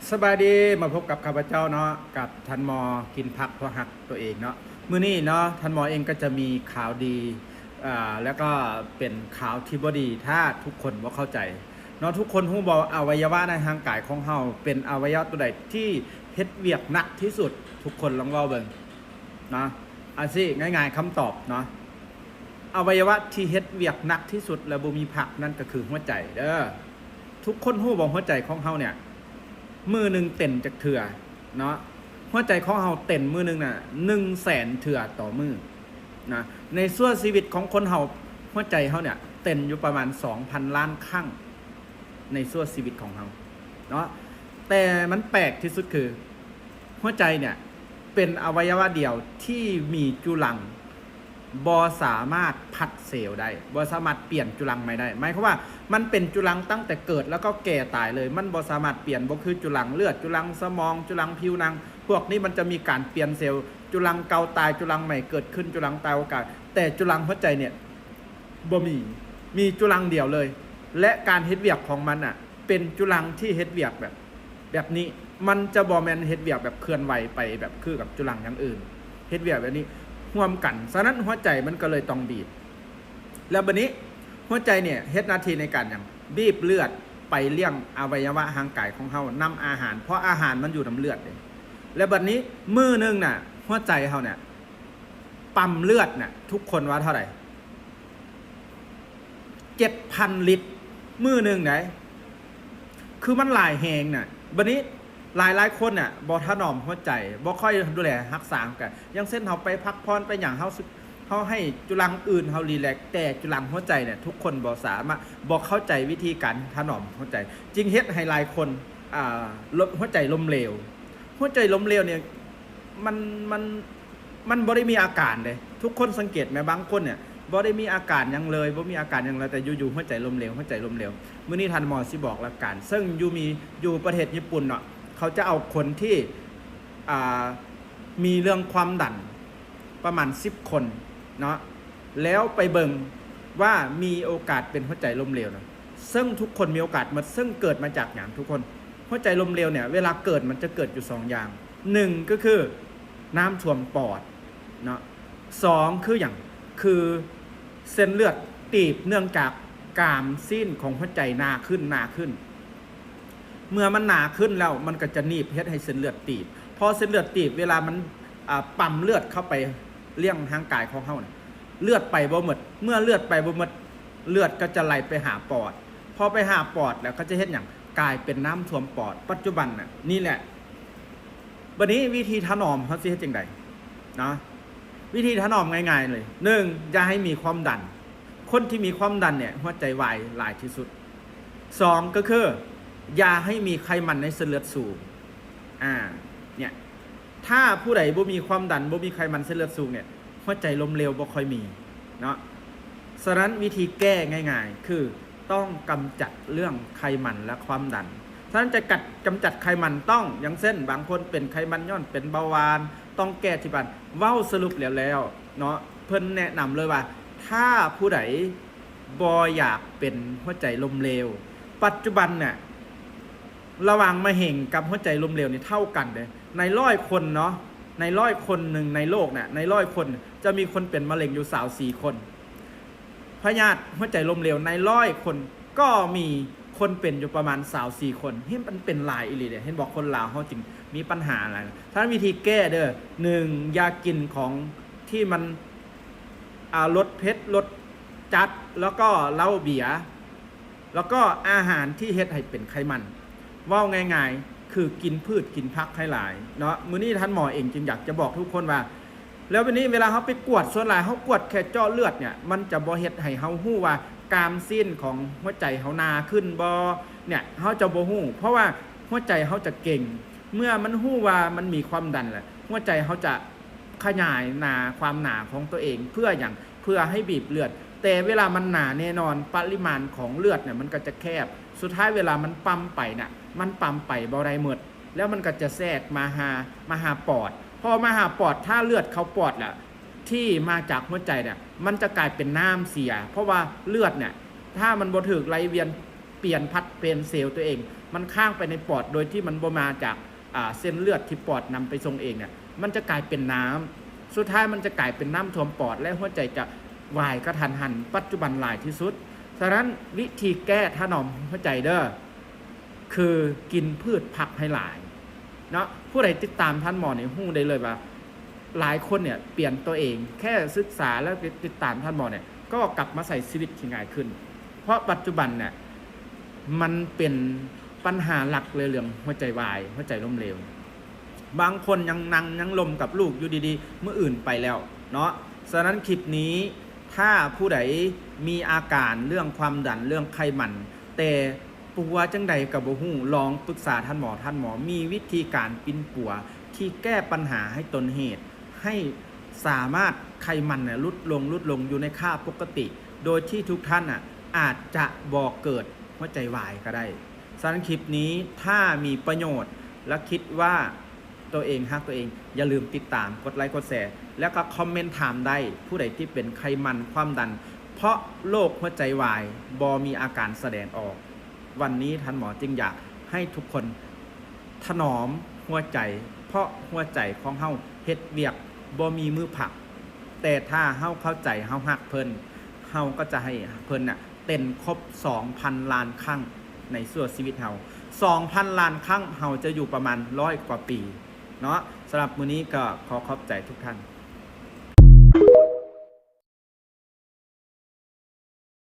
ສະບາຍດີ ມາພົບກັບຂ້າພະເຈົ້າເນາະ ກັບທ່ານໝໍກິນຜັກເພາະຮັກຕົວເອງເນາະ. ມື້ນີ້ເນາະ ທ່ານໝໍເອງກໍຈະມີຂ່າວດີ ອາ ແລ້ວກໍເປັນຂ່າວທີ່ບໍ່ດີ ຖ້າທຸກຄົນບໍ່ເຂົ້າໃຈເນາະ. ທຸກຄົນຮູ້ບໍ່ ອະໄວຍະວະໃນຮ່າງກາຍຂອງເຮົາ ເປັນອະໄວຍະວະຕົວໃດທີ່ເຮັດວຽກໜັກທີ່ສຸດ? ທຸກຄົນລອງເວົ້າເບິ່ງເນາະ. ອາ ຊີ້ ງ່າຍໆ ຄຳຕອບເນາະ ອະໄວຍະວະທີ່ເຮັດວຽກໜັກທີ່ສຸດ ແລະ ບໍ່ມີພັກ ນັ້ນກໍຄືຫົວໃຈເດີ້. ທຸກຄົນຮູ້ບໍ່ ຫົວໃຈຂອງເຮົາເນີ້ຍ ມື້ໜຶ່ງເຕັ້ນຈັກເທື່ອເນາະ? ຫົວໃຈຂອງເຮົາເຕັ້ນມື້ໜຶ່ງນະ ໜຶ່ງແສນເທື່ອຕໍ່ມື້ນະ. ໃນຊົ່ວຊີວິດຂອງຄົນເຮົາ ຫົວໃຈເຮົາເນີ້ຍເຕັ້ນຢູ່ປະມານສອງພັນລ້ານຄັ້ງ ໃນຊົ່ວຊີວິດຂອງເຮົາເນາະ. ແຕ່ມັນແປກທີ່ສຸດຄື ຫົວໃຈເນີ້ຍເປັນອະໄວຍະວະດຽວທີ່ມີຈຸລັງ ບໍ່ສາມາດພັດເຊວໄດ້ ບໍ່ສາມາດປ່ຽນຈຸລັງໃໝ່ໄດ້. ໝາຍຄວາມວ່າມັນເປັນຈຸລັງຕັ້ງແຕ່ເກີດ ແລ້ວກໍແກ່ຕາຍເລີຍ. ມັນບໍ່ສາມາດປ່ຽນ ບໍ່ຄືຈຸລັງເລືອດ, ຈຸລັງສະໝອງ, ຈຸລັງຜິວໜັງ. ພວກນີ້ມັນຈະມີການປ່ຽນເຊວ, ຈຸລັງເກົ່າຕາຍ, ຈຸລັງໃໝ່ເກີດຂຶ້ນ, ຈຸລັງເກົ່າເກີດ. ແຕ່ຈຸລັງຫົວໃຈເນີ້ຍບໍ່ມີ, ມີຈຸລັງດຽວເລີຍ. ແລະ ການເຮັດວຽກຂອງມັນນະ ເປັນຈຸລັງທີ່ເຮັດວຽກແບບ ແບບນີ້ ມັນຈະບໍ່ແມ່ນເຮັດວຽກແບບເຄື່ອນໄຫວໄປແບບຄືກັບຈຸລັງຢ່າງອື່ນ ເຮັດວຽກແບບນີ້ຮ່ວມກັນ. ສະນັ້ນຫົວໃຈມັນກໍເລີຍຕ້ອງບີບ. ແລ້ວບັດນີ້ຫົວໃຈເນີ້ຍເຮັດໜ້າທີ່ໃນການຫຍັງ? ບີບເລືອດໄປລ້ຽງອະໄວຍະວະຮ່າງກາຍຂອງເຮົານຳອາຫານ ເພາະອາຫານມັນຢູ່ນຳເລືອດເດ້. ແລ້ວບັດນີ້ມື້ໜຶ່ງນະ ຫົວໃຈເຮົາເນີ້ຍ ປ້ຳເລືອດນະ ທຸກຄົນວ່າເທົ່າໃດ? ເຈັດພັນລິດ ມື້ໜຶ່ງໃດ໋ ຄືມັນຫຼາຍແຮງນະ. ບັດນີ້ຫຼາຍໆຄົນນະ ບໍ່ຖະໜອມຫົວໃຈ ບໍ່ຄ່ອຍດູແລຮັກສາກັນ. ຢ່າງເຊັ່ນ ເຮົາໄປພັກຜ່ອນໄປຫຍັງ ເຮົາ ເຮົາໃຫ້ຈຸລັງອື່ນເຮົາຣີແລັກ ແຕ່ຈຸລັງຫົວໃຈເນຍ ທຸກຄົນບໍ່ສາມາດ ບໍ່ເຂົ້າໃຈວິທີການຖະໜອມຫົວໃຈ ຈຶ່ງເຮັດໃຫ້ຫຼາຍຄົນ ອ່າ ລົມ ຫົວໃຈລົ້ມເຫຼວ. ຫົວໃຈລົ້ມເຫຼວເນຍ ມັນ ມັນ ມັນບໍ່ໄດ້ມີອາການເດ້. ທຸກຄົນສັງເກດໄໝ? ບາງຄົນເນຍບໍ່ໄດ້ມີອາການຫຍັງເລີຍ ບໍ່ມີອາການຫຍັງເລີຍ ແຕ່ຢູ່ໆຫົວໃຈລົ້ມເຫຼວ ຫົວໃຈລົ້ມເຫຼວ. ມື້ນີ້ທ່ານໝໍຊິບອກຫຼັກການ ເຊິ່ງຢູ່ມີ ຢູ່ປະເທດຍີ່ປຸ່ນເນາະ ເຂົາຈະເອົາຄົນທີ່ ອ່າ ມີເລື່ອງຄວາມດັນປະມານສິບຄົນເນາະ ແລ້ວໄປເບິ່ງວ່າມີໂອກາດເປັນຫົວໃຈລົ້ມເຫຼວນະ ເຊິ່ງທຸກຄົນມີໂອກາດໝົດ ເຊິ່ງເກີດມາຈາກຫຍັງ? ທຸກຄົນ ຫົວໃຈລົ້ມເຫຼວເນຍ ເວລາເກີດມັນຈະເກີດຢູ່ສອງຢ່າງ ໜຶ່ງກໍຄືນ້ຳຖ້ວມປອດເນາະ ສອງຄືຫຍັງ? ຄືເສັ້ນເລືອດຕີບ ເນື່ອງຈາກກາມຊີ້ນຂອງຫົວໃຈໜາຂຶ້ນ ໜາຂຶ້ນ. ເມື່ອມັນໜາຂຶ້ນແລ້ວ ມັນກໍຈະໜີບ ເຮັດໃຫ້ເສັ້ນເລືອດຕີບ. ພໍເສັ້ນເລືອດຕີບ ເວລາມັນ ອ່າ ປ້ຳເລືອດເຂົ້າໄປລ້ຽງຮ່າງກາຍຂອງເຮົານະ ເລືອດໄປບໍ່ໝົດ. ເມື່ອເລືອດໄປບໍ່ໝົດ ເລືອດກໍຈະໄຫຼໄປຫາປອດ. ພໍໄປຫາປອດແລ້ວ ກໍຈະເຮັດຫຍັງ? ກາຍເປັນນ້ຳຖ້ວມປອດ. ປັດຈຸບັນນະ ນີ້ແຫຼະ ບັດນີ້ວິທີຖະໜອມເຮົາຊິເຮັດຈັ່ງໃດນະ? ວິທີຖະໜອມງ່າຍໆເລີຍ ໜຶ່ງ ຢ່າໃຫ້ມີຄວາມດັນ. ຄົນທີ່ມີຄວາມດັນເນຍ ຫົວໃຈວາຍຫຼາຍທີ່ສຸດ. ສອງ ກໍຄື ຢ່າໃຫ້ມີໄຂມັນໃນເສັ້ນເລືອດສູງ. ອາ ເນຍ ຖ້າຜູ້ໃດບໍ່ມີຄວາມດັນ ບໍ່ມີໄຂມັນເສັ້ນເລືອດສູງເນຍ ຫົວໃຈລົ້ມເຫຼວບໍ່ຄ່ອຍມີເນາະ. ສະນັ້ນວິທີແກ້ງ່າຍໆ ຄືຕ້ອງກຳຈັດເລື່ອງໄຂມັນ ແລະ ຄວາມດັນ. ສະນັ້ນຈະກັດ ກຳຈັດໄຂມັນຕ້ອງ ຢ່າງເຊັ່ນ ບາງຄົນເປັນໄຂມັນຍ້ອນເປັນເບົາຫວານ ຕ້ອງແກ້ທີ່ບ້ານ. ເວົ້າສະຫຼຸບແລ້ວໆເນາະ ເພິ່ນແນະນຳເລີຍວ່າ ຖ້າຜູ້ໃດບໍ່ຢາກເປັນຫົວໃຈລົ້ມເຫຼວ ປັດຈຸບັນນະ ລະຫວ່າງມະເຮັງກັບຫົວໃຈລົ້ມເຫຼວນີ້ເທົ່າກັນເດ້. ໃນຮ້ອຍຄົນເນາະ ໃນຮ້ອຍຄົນໜຶ່ງໃນໂລກນະ ໃນຮ້ອຍຄົນຈະມີຄົນເປັນມະເຮັງຢູ່ຊາວສີ່ຄົນ. ພະຍາດຫົວໃຈລົ້ມເຫຼວໃນຮ້ອຍຄົນກໍມີຄົນເປັນຢູ່ປະມານຊາວສີ່ຄົນ. ເຫັນມັນເປັນຫຼາຍອີ່ຫຼີເດ້ ເຫັນບໍ່? ຄົນລາວເຮົາຈຶ່ງມີບັນຫາຫຼາຍ. ຖ້າວິທີແກ້ເດີ້ ໜຶ່ງ ຢ່າກິນຂອງທີ່ມັນ ອ່າ ລົດເຜັດ ລົດຈັດ ແລ້ວກໍເຫຼົ້າເບຍ ແລ້ວກໍອາຫານທີ່ເຮັດໃຫ້ເປັນໄຂມັນ. ເວົ້າງ່າຍໆ ຄືກິນພືດກິນຜັກໃຫ້ຫຼາຍເນາະ. ມື້ນີ້ທ່ານໝໍເອງຈຶ່ງຢາກຈະບອກທຸກຄົນວ່າ ແລ້ວບັດນີ້ເວລາເຮົາໄປກວດ ສ່ວນຫຼາຍເຮົາກວດແຄ່ເຈາະເລືອດເນຍ ມັນຈະບໍ່ເຮັດໃຫ້ເຮົາຮູ້ວ່າກາມຊີ້ນຂອງຫົວໃຈເຮົາໜາຂຶ້ນບໍ່ເນຍ ເຮົາຈະບໍ່ຮູ້ ເພາະວ່າຫົວໃຈເຮົາຈະເກັງ. ເມື່ອມັນຮູ້ວ່າມັນມີຄວາມດັນແລ້ວ ຫົວໃຈເຮົາຈະ ຂະຫຍາຍໜາ ຄວາມໜາຂອງຕົວເອງ. ເພື່ອຫຍັງ? ເພື່ອໃຫ້ບີບເລືອດ. ແຕ່ເວລາມັນໜາແນ່ນອນ ປະລິມານຂອງເລືອດເນຍ ມັນກໍຈະແຄບ. ສຸດທ້າຍເວລາມັນປ້ຳໄປນະ ມັນປ້ຳໄປບໍ່ໄດ້ໝົດ ແລ້ວມັນກໍຈະແຊກມາຫາ ມາຫາປອດ. ພໍມາຫາປອດ ຖ້າເລືອດເຂົ້າປອດແລ້ວ ທີ່ມາຈາກຫົວໃຈເນຍ ມັນຈະກາຍເປັນນ້ຳເສຍ. ເພາະວ່າເລືອດເນຍ ຖ້າມັນບໍ່ຖືກໄຫຼວຽນ ປ່ຽນຜັດປ່ຽນເຊວຕົວເອງ ມັນຄ້າງໄປໃນປອດໂດຍທີ່ມັນບໍ່ມາຈາກ ອ່າ ເສັ້ນເລືອດທີ່ປອດນຳໄປສົ່ງເອງເນ່ຍ ມັນຈະກາຍເປັນນ້ຳ ສຸດທ້າຍມັນຈະກາຍເປັນນ້ຳຖ້ວມປອດ ແລະ ຫົວໃຈຈະວາຍກະທັນຫັນ ປັດຈຸບັນຫຼາຍທີ່ສຸດ. ສະນັ້ນ ວິທີແກ້ຖະໜອມຫົວໃຈເດີ້ ຄືກິນພືດຜັກໃຫ້ຫຼາຍເນາະ. ຜູ້ໃດຕິດຕາມທ່ານໝໍນີ້ຮູ້ໄດ້ເລີຍວ່າ ຫຼາຍຄົນເນ່ຍປ່ຽນຕົວເອງ ແຄ່ສຶກສາແລ້ວຕິດຕາມທ່ານໝໍເນ່ຍ ກໍກັບມາໃຊ້ຊີວິດທີ່ງ່າຍຂຶ້ນ. ເພາະປັດຈຸບັນເນ່ຍ ມັນເປັນບັນຫາຫຼັກເລີຍເລື່ອງຫົວໃຈວາຍ ຫົວໃຈລົ້ມເຫຼວ. ບາງຄົນຍັງນັ່ງຍັງລົມກັບລູກຢູ່ດີໆ ມື້ອື່ນໄປແລ້ວເນາະ. ສະນັ້ນຄລິບນີ້ ຖ້າຜູ້ໃດມີອາການເລື່ອງຄວາມດັນ ເລື່ອງໄຂມັນ ແຕ່ປົວຈັ່ງໃດກໍບໍ່ຮູ້ ລອງປຶກສາທ່ານໝໍ. ທ່ານໝໍມີວິທີການປິ່ນປົວທີ່ແກ້ປັນຫາໃຫ້ຕົ້ນເຫດ ໃຫ້ສາມາດໄຂມັນນະຫຼຸດລົງ ຫຼຸດລົງຢູ່ໃນຄ່າປົກກະຕິ ໂດຍທີ່ທຸກທ່ານນະອາດຈະບໍ່ເກີດຫົວໃຈວາຍກໍໄດ້. ສະນັ້ນຄລິບນີ້ ຖ້າມີປະໂຫຍດ ແລະ ຄິດວ່າຕົວເອງຮັກຕົວເອງ ຢ່າລືມຕິດຕາມ ກົດໄລ ກົດແຊ ແລ້ວກໍຄອມເມັນຖາມໄດ້. ຜູ້ໃດທີ່ເປັນໄຂມັນ ຄວາມດັນ ເພາະໂລກຫົວໃຈວາຍ ບໍ່ມີອາການສະແດງອອກ. ວັນນີ້ທ່ານໝໍຈຶ່ງຢາກໃຫ້ທຸກຄົນຖະໜອມຫົວໃຈ ເພາະຫົວໃຈຂອງເຮົາເຮັດວຽກບໍ່ມີມື້ພັກ. ແຕ່ຖ້າເຮົາເຂົ້າໃຈ ເຮົາຮັກເພິ່ນ ເຮົາກໍຈະໃຫ້ເພິ່ນນະເຕັ້ນຄົບສອງພັນລ້ານຄັ້ງໃນຊົ່ວຊີວິດເຮົາ. ສອງພັນລ້ານຄັ້ງ ເຮົາຈະຢູ່ປະມານຮ້ອຍກວ່າປີເນາະ. ສຳລັບມື້ນີ້ກໍຂໍຂອບໃຈທຸກທ່ານ.